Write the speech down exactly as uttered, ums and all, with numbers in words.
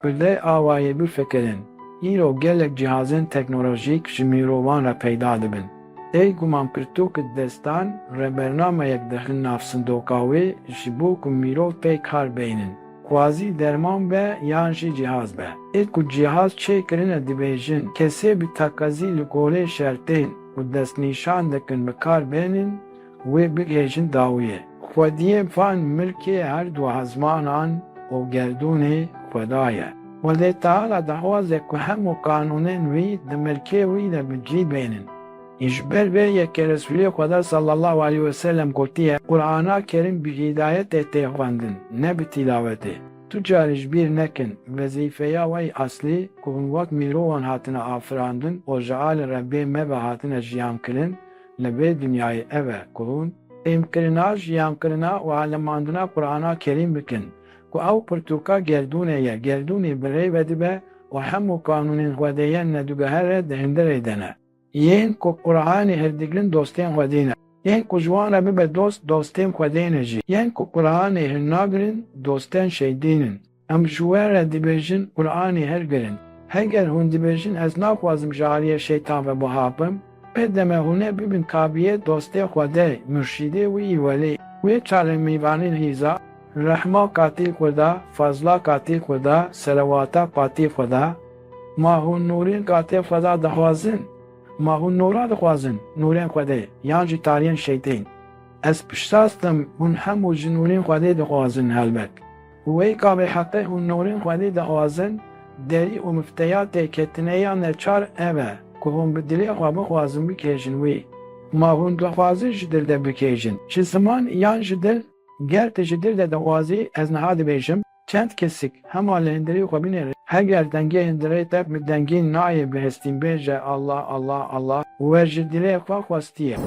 Bi vê awayî bifikirin, îro gelek cihazên teknolojîk ji mirovan re peyda dibin. Bêguman pirtûk di destan re bernameyek dixin nav sindoka wê ji bo ku mirov pê kar bênin. Xwazî derman be yan jî cihaz be. Ê ku cihaz çêkirine dibêjin, kesê bi teqezî li gorê şertên ku destnîşan dikin bi kar bênin, wê bigihêjin dawiyê. Xwediyê van milkê her du ezmanan û gerdûnê Xweda ye. Xwedê Teala dixwaze ku hemû qanûnên wî di milkê wî de bi cî bênin. Ji ber vê yekê Resûlê Xweda sallallahu aleyhi ve sellem gotiye, Qur'ana Kerîm bi hîdayetê tê xwendin, ne bi tîlawetê. Tu carî ji bîr nekin, wezîfeya we yê eslî ku hûn wek mirovan hatine afirandin û ji alî Rebbê me ve hatine jiyankirin, li vê dinyayê ev e ku hûn fêmkirina, jiyankirina û alimandina Qur'ana Kerîm bikin, ku ew pirtûka gerdûnê ye, gerdûnê bi rê ve dibe û hemû qanûnên Xwedê yên nedûgehe re di hundirê de ne. Yên ku Qur'anê hildigirin dostên Xwedê ne. Yên ku ji wan re bibe dost, dostên Xwedê ne jî. Yên ku Qur'anê hilnagirin, dostên şeytîn in. Em ji we re dibêjin, Qur'anê hilgirin. Heger hûn dibêjin, ez naxwazim ji aliyê şeytan ve bihapim, bê deme hûn ê bibin kabiyê dostê Xwedê, murşîdê wî yî welî. Wê çarê mêvanên hîza, rehma qatî Xweda, fazla qatî Xweda, selewata qatî Xweda. Ma hûn nûrên qatê Xweda dixwazin? Ma hûn nûra dixwazin, nûrên Xwedê, yan jî tariyên şeytên? Ez piştrast im, hûn hemû ji nûrên Xwedê dixwazin helbet. Wê ka bêheqê hûn nûrên Xwedê dixwazin, derî û mifteya têketinê ya neçar ev e, ku hûn bi dilê xwe bixwazin bikêjin wî. Ma hûn dixwazin ji dil de bikêjin? Ji ziman yan ji dil? Ger tu ji dil de dixwazî, ez niha dibêjim, çend kesik hema li hundirê xwe binêre, heger dengê hundirê te bi dengî nayê bihestîn bêje Allah, Allah, Allah, we ji dilê xwe xwestiye.